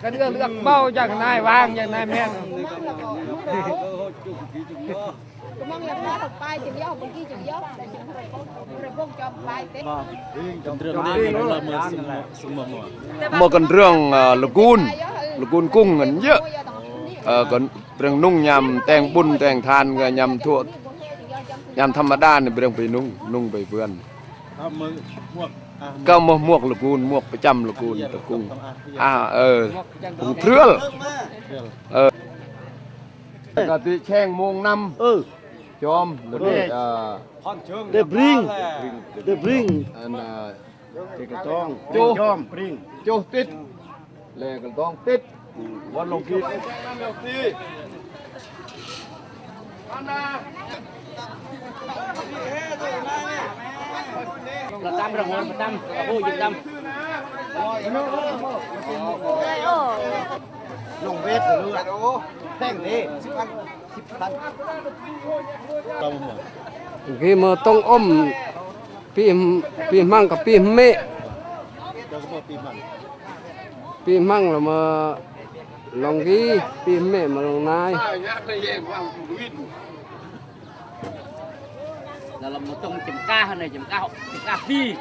Cái đứa lượt bao giặc nai vàng giặc nai men. Mà còn rương, ờ, là cun, là cun cung ngắn dữ. Ờ, còn rương nung nhằm teng bun teng than, nhằm thuốc, nhằm tham đa này, rương phải nung, nung phải vườn. Có mua muộc là cun, muộc phải chăm là cun, là cung. À, ờ, cung thriêl. Ờ. Có tí cheng mông năm. Ừ. Chom, là để, ờ, để bring, để bring. Ăn, ờ, Tê kal tong, chô, chom, pring. Chô tít. Lê kal tong tít. Wan long kít. Tam rang wan tam, abu jin tam. Long wet lu. Theng tê. Siu mơ tông ôm, pi, pi măng kơ pi mê. Pi măng là mơ lòng ghi, pi mê mơ lòng nai. Là lòng mơ tông chim ka hơ nê, chim ka, chim ka phi.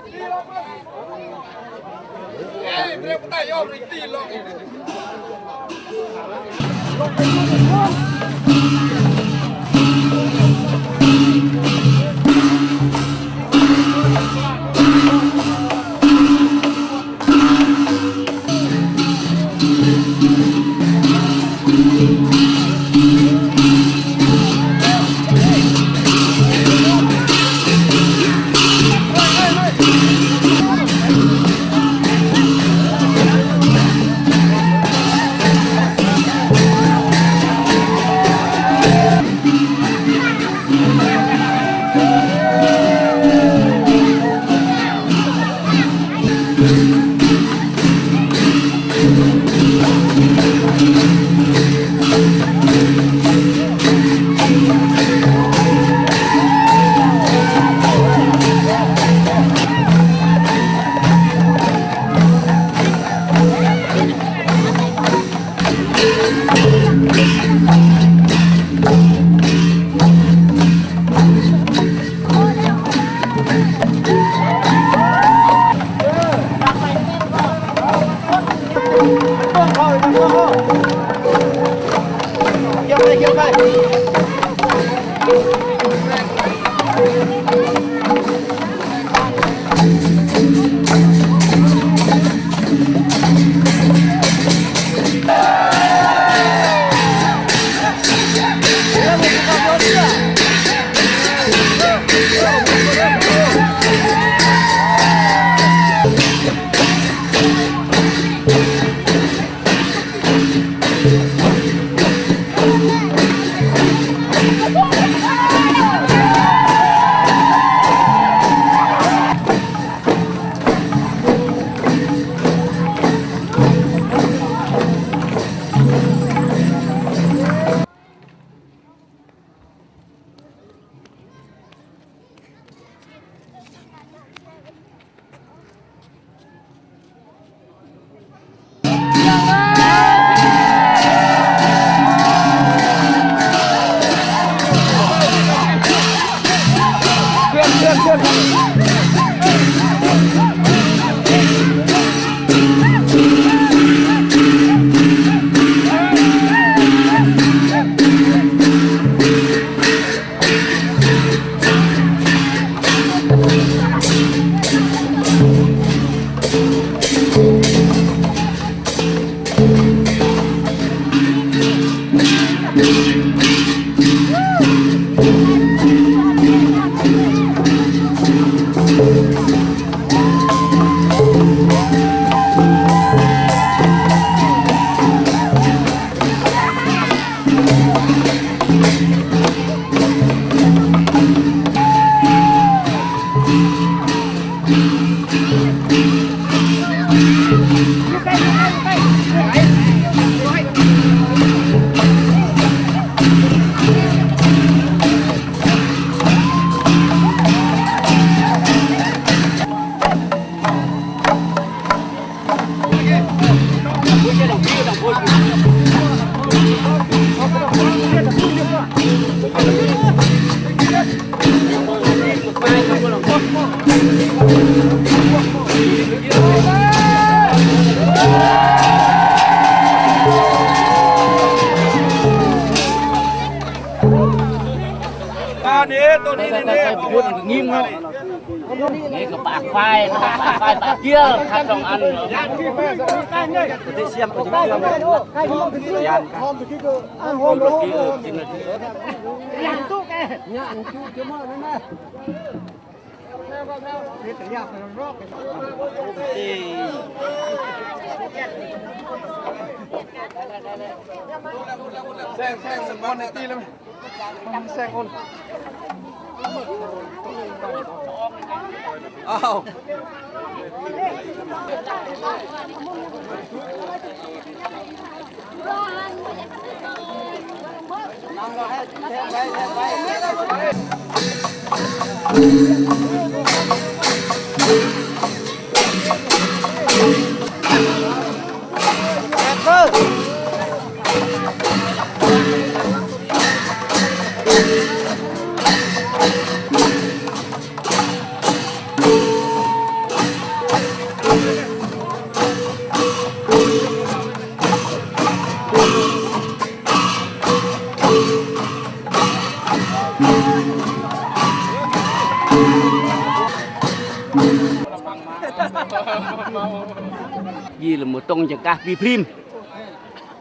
ອ່າ ນີ້ ໂຕນີ້ ນີ້ ນີ້ ຍິງເນາະ ນີ້ກໍປາກຄວາຍ ປາກຄວາຍ ປາກເກີ້ຍ ຄັນສອງອັນ ແຊງ ແຊງ ສະບອນໃນຕີແລ້ວ ແຊງຄົນ ອ້າວ. ຢີລະມື້ຕົງຈັງກະປີພຣີມ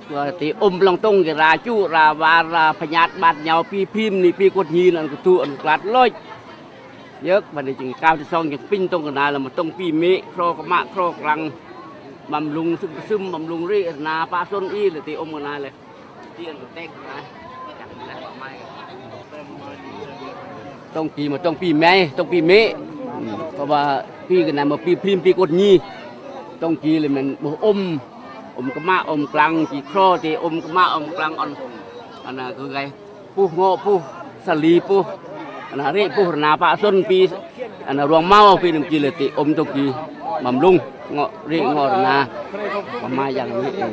ຕົວເຕະອົມລອງຕົງ ລາຈຸ ລາວາ ລາພະຍາດບາດເຍົາ ປີພຣີມນີ້ ປີກົດຢີນ ອັນກະຕຸ ອັນກະກລາດເລີຍ ເຢີກ ບັດນີ້ຈຶ່ງກ້າວທີສອງ ຈຶ່ງປິ່ນຕົງກະນາ ລະມາຕົງປີເມ ຄລໍກະມະ ຄລໍກະລັງ ບຳລຸງຊຶມປະຊຶມ ບຳລຸງເຣນາປະຊົນອີ ລະເຕະອົມກະນາເລີຍ. ຕ້ອງປີມາຕ້ອງປີແມ ຕ້ອງປີເມ ເພາະວ່າປີກະນາມາປີພຣີມ ປີກົດຢີ ຕ້ອງກີລະແມ່ນບໍ່ອົມ ອົມກະມະ ອົມກລັງ ກີຄລໍເຕະອົມກະມະ ອົມກລັງ ອັນ ອັນນັ້ນຄືໄງ ປູເງາະ ປູສາລີ ປູ ອັນນະເຣ ປູລະນາປະຊົນ ປີ ອັນນະລວງເມົາ ປີໜຶ່ງກີລະຕິ ອົມຕົງກີ ບຳລຸງ ເງາະເຣ ເງາະລະນາ ປະມານຢ່າງນີ້ເອງ.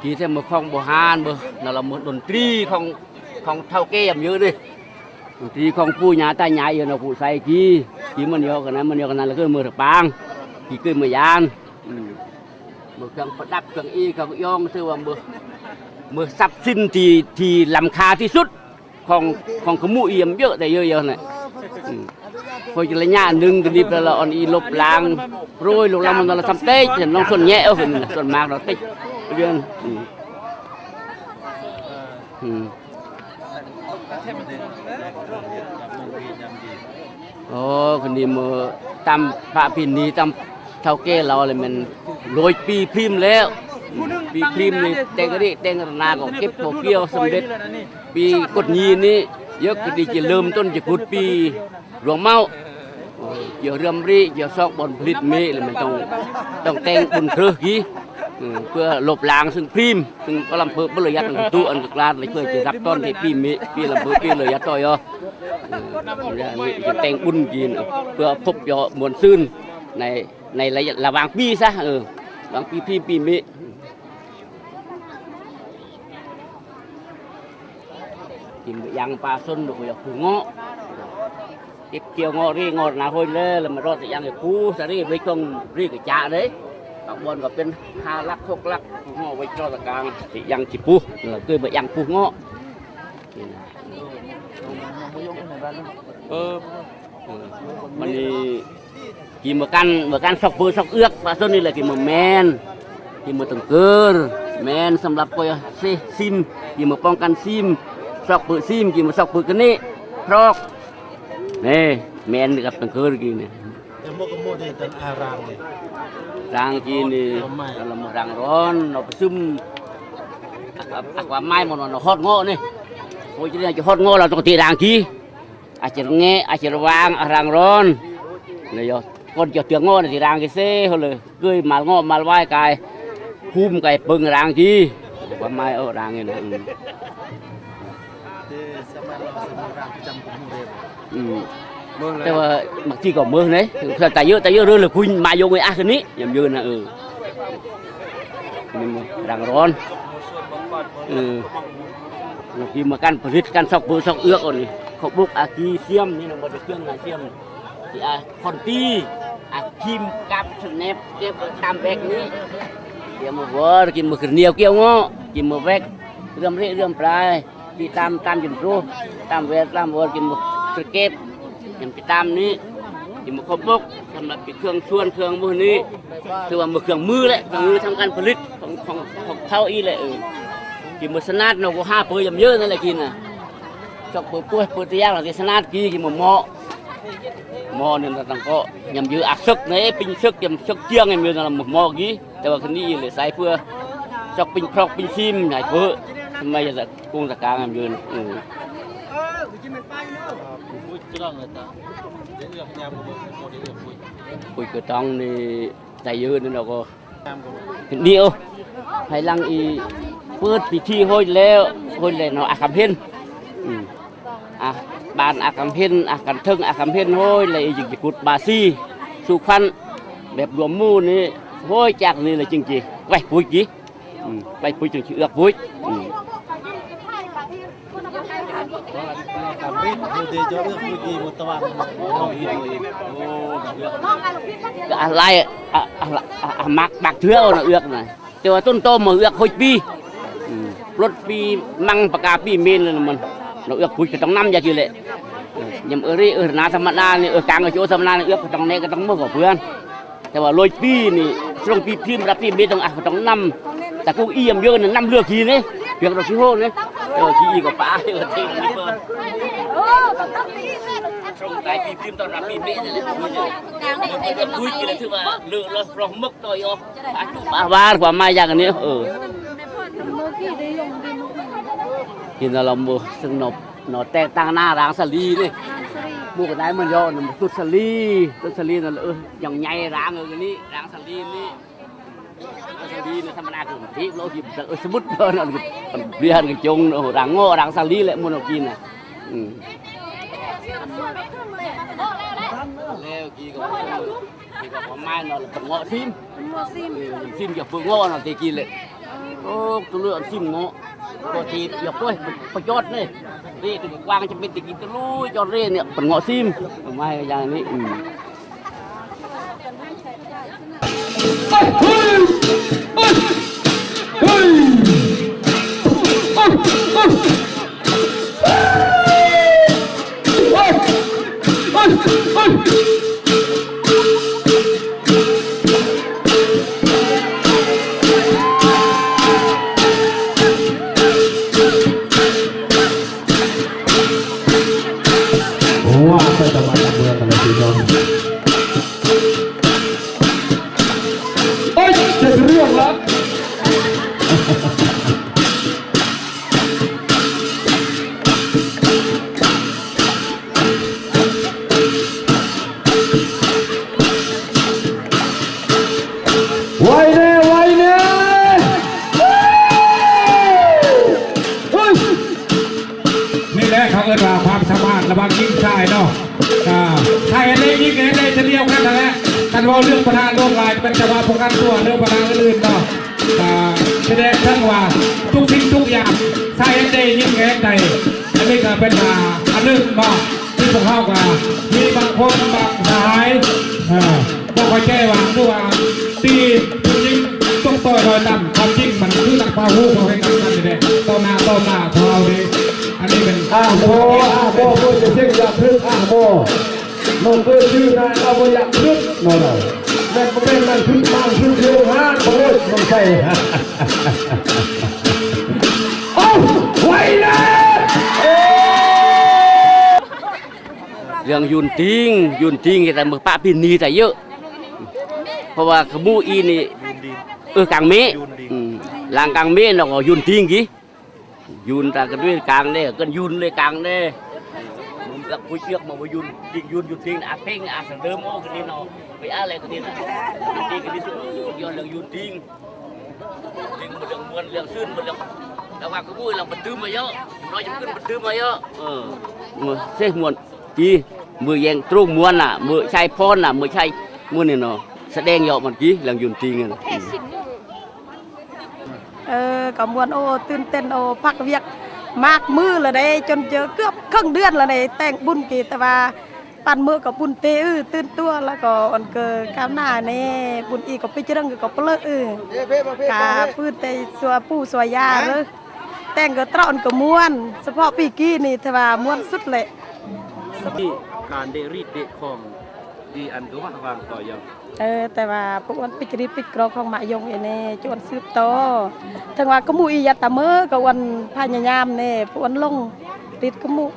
ທີ່ແທ້ເມືອຂອງໂບຮານເບີ ນະລະມົດດົນຕີຂອງ ຂອງເຖົ້າແກ່ມາເຍອະເດ້ ດົນຕີຂອງປູ່ຍ່າຕາຍາຍເອີນເອົາຜູ້ໃສ່ກີ ກີມັນຍອກກັນນະ ມັນຍອກກັນນະ ລະເກີດເມືອຕະປາງ ກີເກີດເມືອຍານ ອືມ ເມືອເຄື່ອງປະດັບ ເຄື່ອງອີ ເຄື່ອງຢອງ ຊື່ວ່າເມືອ ເມືອຊັບສິນທີ່ ທີ່ລ້ຳຄ່າທີ່ສຸດ ຂອງ ຂອງຂະມຸອີ່ມເຍອະແຕ່ເຍອະໆນະ ອືມ ພໍລະຍະໜຶ່ງກະນິບແລ້ວລະອອນອີລົບລ້າງ ໂຣຍລົບລ້າງມັນລະສຳເຕັກ ນ້ອງສ່ວນແຍະເອົາຂຶ້ນ ສ່ວນມາກເນາະຕິດເດືອນ ອືມ ອືມ ໂອ້ ກະນີ້ເມືອຕາມປະເພນີ ຕາມເຖົ້າແກ່ລາວລະແມ່ນຮ້ອຍປີພຣີມແລ້ວ ປີພຣີມນີ້ແຕ່ງກະດິແຕ່ງກະນາກໍເກັບເຂົ້າກ່ຽວສຳເລັດ ປີກົດຢີນນີ້ ເຍອະກະດີຈະເລີ່ມຕົ້ນຈະຂຸດປີ ຫຼວງເມົາ ເອີ ກ່ຽວເລື່ອມຣີ ກ່ຽວຊອກບ່ອນຜະລິດເມ ລະແມ່ນຕ້ອງ ຕ້ອງແຕ່ງບຸນເທີກີ ເອີ ເພື່ອລົບລ້າງຊຶ່ງພຣີມ ຊຶ່ງປະລຳເພີປະເລີຍຍັດອັນກະຕຸອັນກະກລາດ ລະເພື່ອຈະຮັບຕ້ອນທີ່ປີເມ ປີລຳເພີປີເລີຍຍັດຕໍ່ຍອ ເອີ ຈະແຕ່ງບຸນກີນ ເພື່ອພົບຢໍ່ມ່ວນຊື່ນໃນ ໃນໄລຍະລະຫວ່າງປີຊະ ເອີ ລະຫວ່າງປີພຣີມປີເມ. ກິນບະຍັງປາຊົນບໍ່ຢາກປູເງາະ ເກັບກ່ຽວເງາະເຣເງາະນາໂຮຍເລີ ລະມາລອດຕະຍັງໃຫ້ປູສະເຣເວກອງເຣກະຈາເດ້ ບາງບ່ອນກໍເປັນຫ້າຫຼັກຫົກຫຼັກ ປູເງາະໄວ້ຈອດຕະກາງ ຕະຍັງຊິປູ ລະເກີດບະຍັງປູເງາະ ເອີ. ເອີ ມັນນີ້ ກີເມືອກັນ ເມືອກັນຊອກເບີຊອກເອືອກ ປະຊົນນີ້ແຫຼະ ກີເມືອແມ່ນ ກີເມືອຕັງເກີ ແມ່ນສຳລັບກ່ອຍເຊຊິມ ກີເມືອປ້ອງກັນຊິມ ຊອກເບີຊິມ ກີເມືອຊອກເບີກະເນ ພຣອກ ນີ້ ແມ່ນກັບຕັງເກີກີນີ້ ແຕ່ໝົດກໍໝົດເດ ຕານອາຣາງນີ້ ຣາງກີນີ້ ລະມາຣາງຮ້ອນ ເອົາໄປຊຶມ ອາກວາມາຍໝົດ ຮອດເງາະນີ້ ໂອ້ຍ ຈະຮອດເງາະ ລາວຕ້ອງເຕະຣາງກີ ອາດຈະແງະ ອາດຈະລະວາງ ອາຣາງຮ້ອນ ລະຍອ ກ່ອນຈະເທເງາະນະ ຊິລາງກິເຊເຮົາເລີຍ ເກີຍມາເງາະມາວາຍກາຍ ພູມກາຍເປິງລາງກີ ປະມານເອົາລາງນີ້ນະ ອືມ ອືມ ແຕ່ວ່າບາງທີກໍເມີເດ້ ຕາເຢີ ຕາເຢີເລີຍ ລະຄຸຍມາຍົກໄວ້ອາຄືນນີ້ ຍາມເຢີນະ ເອີ ນີ້ມັນດັງຮ້ອນ ເອີ ບາງທີມາການຜະລິດ ການຊອກເບີຊອກເອືອກ ອັນນີ້ ເຂົາບຸກອາກີສຽມ ນີ້ນະ ບໍ່ໄດ້ເຄື່ອງນາສຽມ ທີ່ອາ ຄອນຕີ ອາ ຄຣີມກັບສະແນບ ເກັບຕາມແວກນີ້ ກຽມມາວໍ ກິນມາຂຶ້ນໜຽວ ກ່ຽວເງາະ ກິນມາແວກ ເລື່ອມເລເລື່ອມປາຍ ທີ່ຕາມ ຕາມຈຸນໂຕ ຕາມແວກ ຕາມວອນ ກິນມາສະເກັບ ຍັງໄປຕາມນີ້ ກິນມາຄົບບົກ ສຳລັບເປັນເຄື່ອງຊວນ ເຄື່ອງໝູ່ນີ້ ຖືວ່າເປັນເຄື່ອງມືແຫຼະ ເຄື່ອງມືທຳການຜະລິດຂອງ ຂອງ ຂອງເຜົ່າອີກແຫຼະ ເອີ ກິນມາສະໜາດເນາະ ກໍຫາເປີຍາມເຢີນະແຫຼະກິນນະ ຊອກເປີປ່ວຍ ເປີຕະຢ່າງລະທີ່ສະໜາດກີ ກິນມາໝໍ້ ໝໍ້ນີ້ນະ ຕັ້ງກໍຍາມເຢີອາເສິກເນ ປິງເສິກ ຍາມເສິກຈຽງ ຍາມເຢີນະໝໍ້ກີ ແຕ່ວ່າຄັນນີ້ເລີຍໃຊ້ເພື່ອຊອກປິງພຣອກປິງຊີມໃຫ້ເປີ ສະໄໝຍາສະກຸງສະກາງຍາມເຢີນ ເອີ ປຸຍກະຕ້ອງນີ້ ໃສ່ເຢີນນັ້ນເນາະ ກໍ ນີ້ ໂອ້ ພາຍຫຼັງອີ ເປີດພິທີໂຮຍແລ້ວ ໂຮຍແລ້ວເນາະ ອາຄຳເພັນ ອືມ ອາ ບ້ານອາຄຳເພັນ ອາຄັນເທິງ ອາຄຳເພັນ ໂຮຍແລ້ວອີ ຈຶ່ງຊິກຸດບາຊີ ສູ່ຂວັນ ແບບລວມໝູ່ນີ້ ໂຮຍ ຈາກນີ້ແລ້ວຈຶ່ງຊິໄວ້ປຸຍກີ ອືມ ໄວ້ປຸຍຈຶ່ງຊິເອືອກປຸຍ ອືມ ກໍອາໄລ ອາ ອາ ອາ ອາ ມັກ ມັກເທື່ອເນາະ ເອືອກນະ ແຕ່ວ່າຕົ້ນຕໍມາເອືອກໂຮຍປີ ອືມ ລົດປີມັງປະກາປີເມນນັ້ນມັນ ເນາະ ເອືອກປຸຍກໍຕ້ອງນຳຢ່າງຊີ້ແຫຼະ ເອີ ຍາມເອີເຣ ເອີໜາສຳມະນານີ້ ເອີກາງກໍຊິໂອສຳມະນານີ້ ເອືອກກໍຕ້ອງແນກກໍຕ້ອງເມືອກໍເພື່ອນ ແຕ່ວ່າໂລຍປີນີ້ ຊ່ວງປີພຣີມ ຮັບປີເມຕ້ອງ ອາ ຕ້ອງນຳ ຕະກຸງອີ່ຍາມເຢີນນະ ນຳເລືອກຂີ້ນີ້ ເລືອກດອກຂີ້ໂຮນີ້ ເອີ ຂີ້ອີ່ກໍປາ ເອີ ເທນີ້ເປີດ ຊ່ວງປາຍປີພຣີມຕ້ອນຮັບປີເມນີ້ແຫຼະ ເລືອກປຸຍກິນແລ້ວຖືວ່າເລືອກລອດລອກເມິກຕໍ່ອີກ ປາຈຸປາວານ ຄວາມໝາຍຢ່າງອັນນີ້ ເອີ ກິນແລ້ວລະໝູ່ ຊຶ່ງໜໍ່ ໜໍ່ແຕກຕ່າງໜ້າ ຣາງສາລີນີ້ ໝູ່ກໍໄດ້ມັນເຍາະ ຕຸດສາລີ ຕຸດສາລີນັ້ນ ເອີ ຍັງໃຫຍ່ ຣາງ ເອີ ນີ້ ຣາງສາລີນີ້ ຣາງສາລີນີ້ ທຳມະດາກໍທີ່ໂລທີ່ ເອີ ສະມຸດເນາະ ບລິຫານກະຈົງ ເອີ ຣາງເງາະ ຣາງສາລີແຫຼະ ໝູ່ເຮົາກິນນະ ອືມ ແລ້ວກີ້ກໍ ທີ່ວ່າປະມານເນາະ ເປັນເງາະຊີມ ເປັນເງາະຊີມ ເອີ ຊີມຈາກເປືອກເງາະເນາະ ແຕ່ກີ້ແຫຼະ ໂອ້ ຕົວເລືອກຊີມເງາະ ກໍທີ່ຢາກປ່ອຍປະໂຫຍດນີ້ ເລຕົວກວ້າງຈະເປັນຕະກີຕະລຸຍຈອດເລນີ້ ເປັນເງາະຊີມ ປະມານຢ່າງນີ້ ອືມ. ໂອ້ ວ່າໄປຕະມາດຕະເມືອງກັນແລ້ວພີ່ນ້ອງ. ໂອ້ຍ ເຈັບເລື່ອງລະ ໄວແດ່ ໄວແດ່ ເຮີ້ຍ. ນີ້ແຫຼະເຂົາເອີ້ນວ່າຄວາມສາມາດລະຫວ່າງຍິງຊາຍເນາະ ອ່າ ຊາຍເຮັດໄດ້ ຍິງກໍເຮັດໄດ້ ຊະນຽວກັນຫັ້ນແຫຼະ. ຄັນເວົ້າເລື່ອງປະທະໂລກຫຼາຍ ແມ່ນຈະວ່າປ້ອງກັນຕົວ ຫຼື ປະທະອື່ນໆເນາະ ກໍສະແດງເຖິງວ່າທຸກສິ່ງທຸກຢ່າງ ຊາຍເຮັດໄດ້ ຍິງກໍເຮັດໄດ້. ອັນນີ້ກໍເປັນ ອ່າ ອັນໜຶ່ງເນາະ ທີ່ພວກເຮົາກໍມີບາງຄົນ ບາງສະຫາຍ ເອີ ບໍ່ເຂົ້າໃຈວ່າ ຄືວ່າ ຕີຜູ້ຍິງຕົກຕໍ່ລອຍຕ່ຳ ຄວາມຈິງມັນຄືນັກພາຫູເຂົາເຮັດກັນນັ້ນແຫຼະ ຕໍ່ໜ້າຕໍ່ຕາພວກເຮົາເດ້. ອັນນີ້ແມ່ນ ອາໂມ ອາໂມ ບໍ່ຈະເສັງຢາກຖືກ ອາໂມ ນ້ອງເກີດຊື່ນາ ລາວບໍ່ຢາກຖືກເນາະ ແມ່ນບໍ່ແມ່ນ ນັ້ນຄືມາຄືໂທຫາບໍ່ເລີຍ ນ້ອງໃສ່ ເອົ້າ ໄວແລ້ວ ເອີ. ເລື່ອງຢຸນຕິງ ຢຸນຕິງ ແຕ່ເມື່ອປະເພນີຕາເຢີ ເພາະວ່າຂະໝູອີ່ນີ້ ເອີ ກາງເມ ອືມ ຫຼັງກາງເມເນາະ ຢຸນຕິງກີ້ ຢຸນຕາກະດ້ວຍກາງເດ້ ກັນຢຸນເລີຍກາງເດ້ ເອີ ມັນກໍປຸຍເອືອກມາວ່າຢຸນຕິງ ຢຸນ ຢຸນຕິງ ອາເພັງ ອາສະເດີມ ໂອ້ ກະນີ້ເນາະ ໄປອາແລກະນີ້ນະ ຕິງກະນີ້ສຸດຍອດເລື່ອງຢຸນຕິງ ຕິງມັນເລື່ອງມ່ວນ ເລື່ອງຊື່ນ ມັນເລື່ອງ ແຕ່ວ່າຂະໝູເລື່ອງປະຕື່ມມາເຍາະ ນ້ອຍຈະຂຶ້ນປະຕື່ມມາເຍາະ ເອີ ເສຍມ່ວນ ຕີ ມືແຍງໂຕຣງມ່ວນນະ ມືໄຊພອນນະ ມືໄຊ ມື້ນີ້ເນາະ ສະແດງເຍາະມັນກີ ເລື່ອງຍືນຕີງນະ. ເອີ ກໍມ່ວນ ໂອ້ ຕື່ນເຕັ້ນ ໂອ້ ພັກວຽກມາກມື້ລະເດ້ ຈົນເຈີເກືອບເຄິ່ງເດືອນລະເດ້ ແຕ່ງບຸນກີ ແຕ່ວ່າປັນມື້ກໍບຸນເຕ ອື ຕື່ນຕົວ ແລ້ວກໍອັນເກີກາວໜ້າແນ່ ບຸນອີກກໍປິດເລື່ອງກໍປະເລີກ ອື ກາຟື້ນແຕ່ຊົ່ວປູ່ຊົ່ວຍາເລີຍ. ແຕ່ງກໍຕຣອນກໍມ່ວນ ສະເພາະປີກີ້ນີ້ຖືວ່າມ່ວນສຸດແຫຼະ. ການເດະຣີດເດະຄອງ ດີອັນກໍວ່າວາງຕໍ່ຢ່າງ ເອີ ແຕ່ວ່າພວກອ້ວນປິດຣີດປິດກຣອງຂອງມະຍົງເອເນ ຈວນສືບຕໍ່ ເຖິງວ່າກໍໝູ່ອີຢາຕາເມີ ກໍອ້ວນພະຍາຍາມເນ ພວກອ້ວນລົງຕິດກໍໝູ່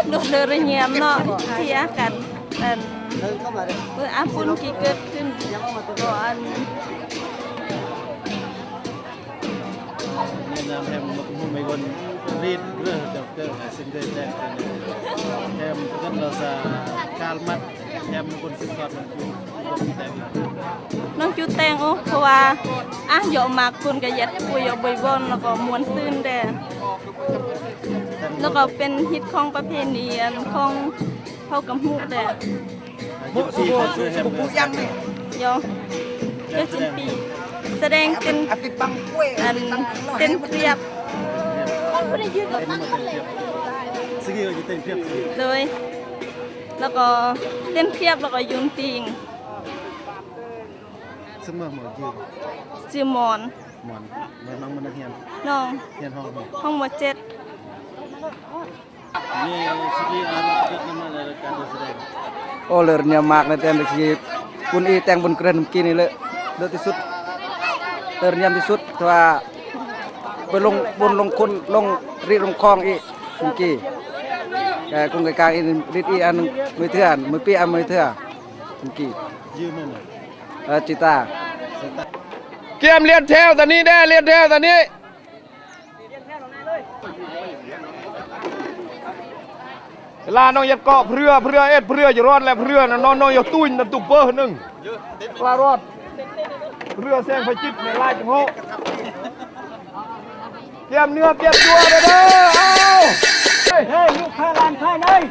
ໂດນເດີລະຍາມເນາະ ທີ່ອາກັນ ອັນ ເມື່ອອາປຸນກີເກີດຂຶ້ນ ກໍອັນ ແນະນຳໃຫ້ໝົດຮູ້ໃໝ່ກ່ອນ ຣີດເລື່ອງເຈົ້າເກີດໃຫ້ເສັ້ນເດີນແຈ້ງເປັນແຖມເພິ່ນລາຊາການມັດແຖມຄົນສືບທອດນ້ອງຈູແຕ່ງ ນ້ອງຈູແຕ່ງ ໂອ້ ເພາະວ່າ ອາ ເຍາະມາກຄົນກະຢັດປຸຍເອົາບອຍບອນ ແລ້ວກໍມ່ວນຊື່ນແດ່ ແລ້ວກໍເປັນຮີດຄອງປະເພນີອັນຂອງເຜົ່າກຳຫູແດ່. ໂບະ ໂບະ ໂບະ ຍັງນີ້ ໂຍ ເຈົ້າຈິນປີ ສະແດງເຕັ້ນ ອັນ ເຕັ້ນຄຽບ ໂດຍ ແລ້ວກໍເຕັ້ນຄຽບ ແລ້ວກໍຍືນຕີງ. ຊື່ໝໍນ ຊື່ມອນ ມອນ ມອນ ນ້ອງມັນນັກຮຽນ ນ້ອງ ຮຽນຫ້ອງ ຫ້ອງ ຫ້ອງ ມ.ເຈັດ. ໂອ້ ເລີຍຍາມມາກໃນແຕ່ນທີ່ບຸນອີແຕ່ງບຸນເກຣນກີ້ນີ້ເລີຍ ເລີຍທີ່ສຸດ ເລີຍຍາມທີ່ສຸດ ເພາະວ່າໄປລົງບຸນລົງຄຸນລົງຣີດລົງຄອງອີກກີ້ ແຕ່ກົງກາຍກາງອີກຣີດອີອັນມື້ເທື່ອ ມື້ປີອັນມື້ເທື່ອກີ້ ເອີ ຈິຕາ ກຽມລຽນແຖວຕານີ້ແດ່ ລຽນແຖວຕານີ້. ເວລານ້ອງຍັດເກາະເພື່ອ ເພື່ອເອັດ ເພື່ອຈະຮ້ອນ ແລະ ເພື່ອນະ ນ້ອງ ນ້ອງຢ່າຕຸ້ຍນະ ຕຸເປີໜຶ່ງ ລາຣອດ ເພື່ອແສງໄຟຈິດໃນລາຍຈັງໂຫ ກຽມເນື້ອກຽມຕົວເດີ ເອີ ເຮີ້ຍ ລູກຂ້າຫຼານຂ້າເອີຍ.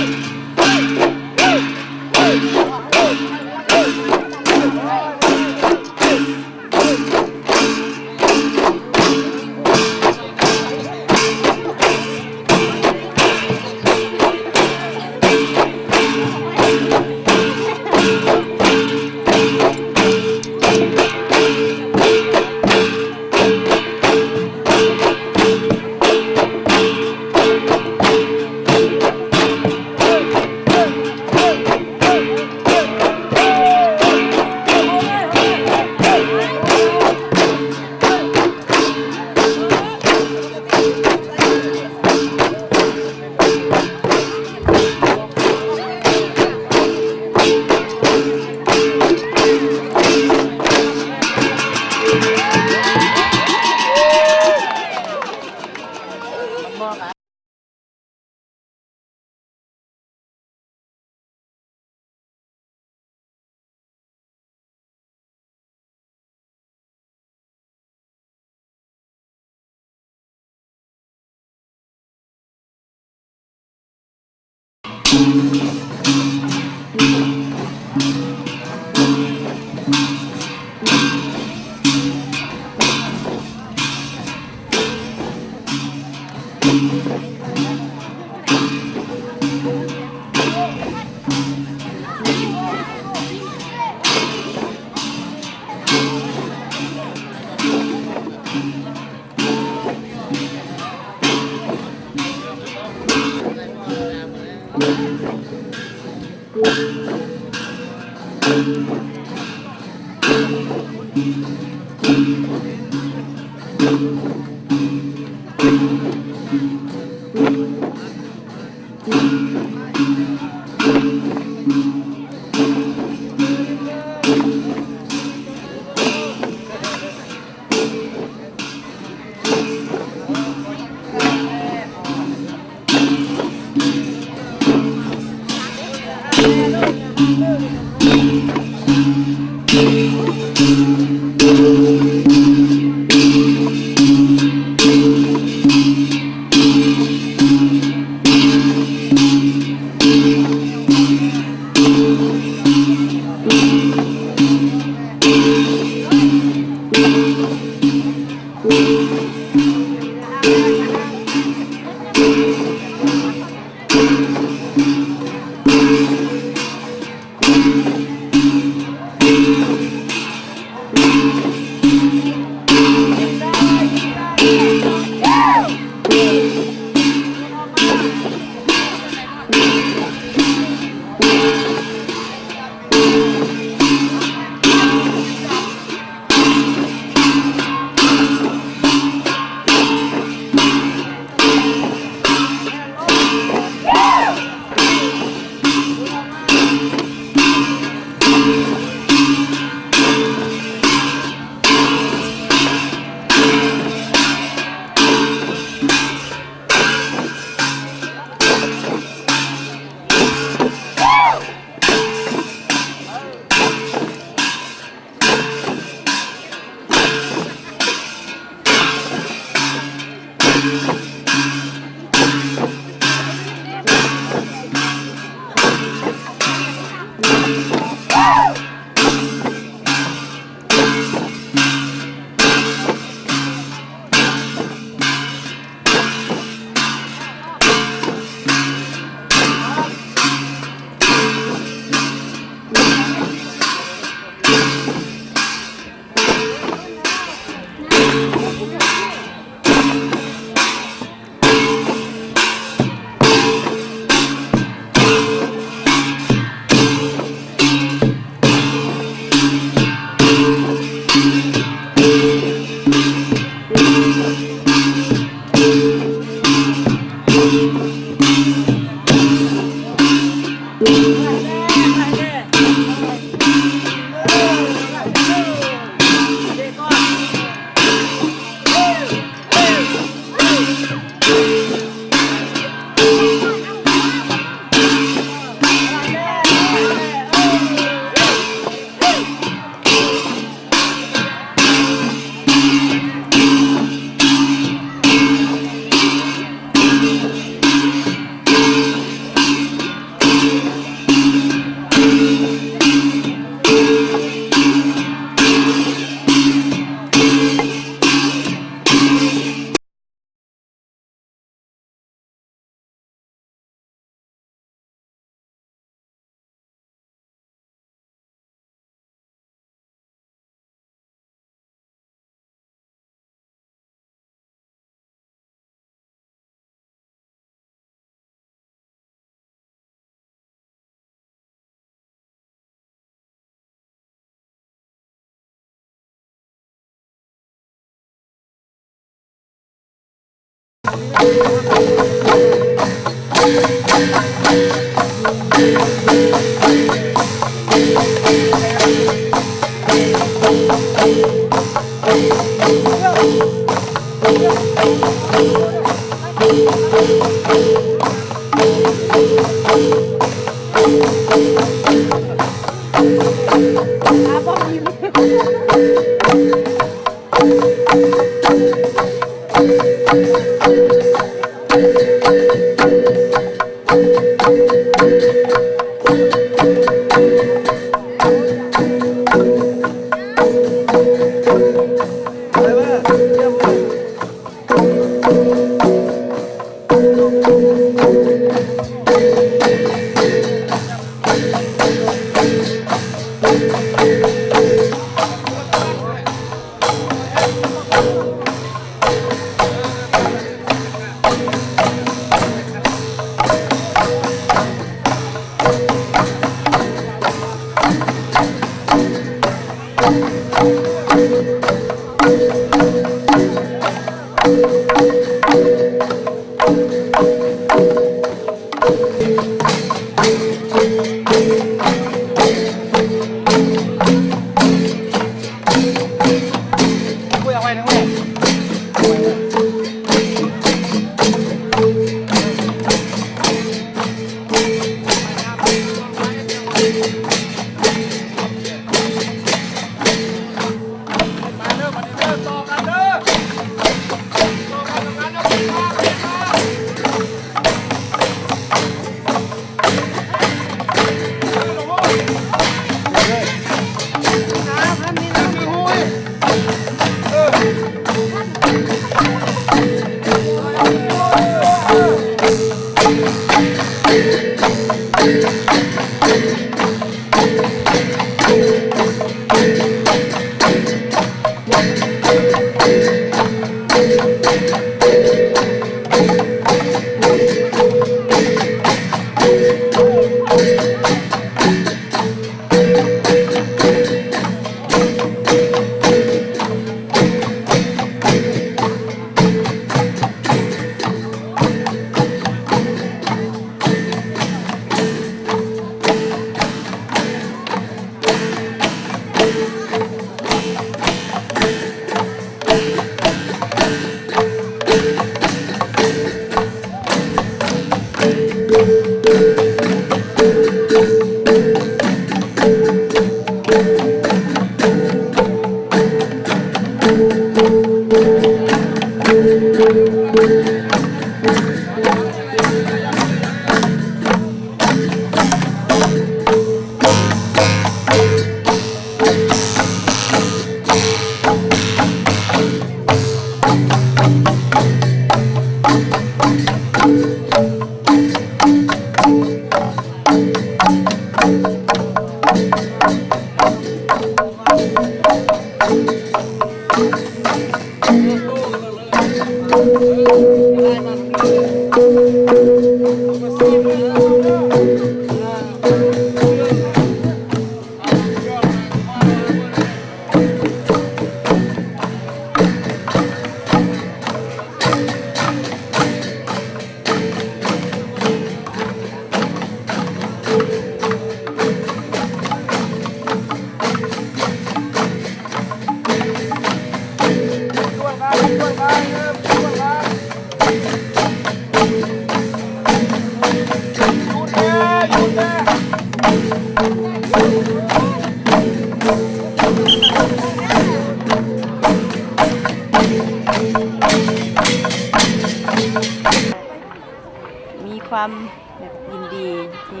ມີຄວາມແບບຍິນດີທີ່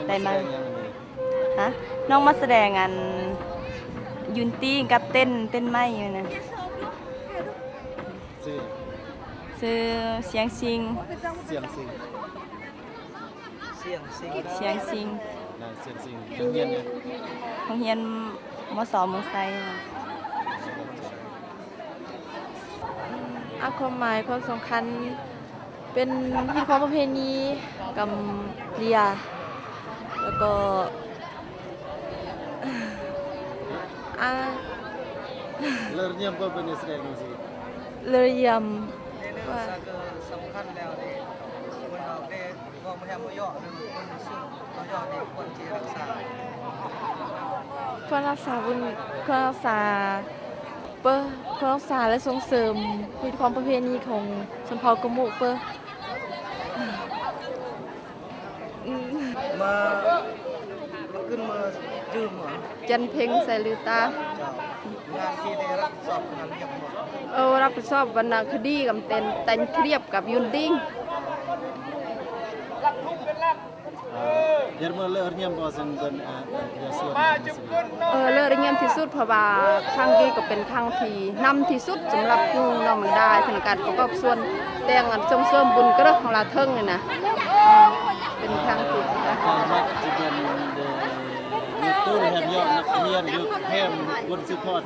ໄດ້ມາ ຮະ ນ້ອງມາສະແດງອັນຍືນຕີງກັບເຕັ້ນ ເຕັ້ນໄມ້ຫັ້ນນະ. ຊື່ ຊື່ ຊຽງຊິງ ຊຽງຊິງ ຊຽງຊິງ ຊຽງຊິງ ນາງຊຽງຊິງ ໂຮງຮຽນຫຍັງ? ໂຮງຮຽນ ມສ ເມືອງໄຊ. ອາ ຄວາມໝາຍຄວາມສຳຄັນ ເປັນຮີດຄອງປະເພນີກຳເລຍ ແລ້ວກໍ ອາ ເລີຍມ ເລີຍມ ຄວນຮັກສາບຸນ ຄວນຮັກສາ ເປີ ຄວນຮັກສາ ແລະ ສົ່ງເສີມຮີດຄອງປະເພນີຂອງຊົນເຜົ່າກະມຸເປີ. ມາ ມາຂຶ້ນມາຈື່ໝໍ ຈັນເພັງ ໄຊລືຕາ. ເຈົ້າ ງານທີ່ໄດ້ຮັບຜິດຊອບຄືງານຮຽບໝໍ ເອີ ຮັບຜິດຊອບວັນນະຄະດີກຳແຕ່ງ ແຕ່ງຮຽບກັບຍືນຕີງ. Jar mah lơ rñiam bos sen ben a ya suan. ເອີ ເລີກໄດ້ງາມທີ່ສຸດ ເພາະວ່າຄັ້ງນີ້ກໍເປັນຄັ້ງທີ່ນຳທີ່ສຸດສຳລັບໝູ່ນ້ອງບັນດາ ເຖິງການປະກອບສ່ວນແຕ່ງອັນສົ່ງເສີມບຸນກະເລິກຂອງລາວເທິງນີ້ນະ ເປັນຄັ້ງທີ່ Jar mah ka ci ben de yutur hem yo nak hien yut hem bun support.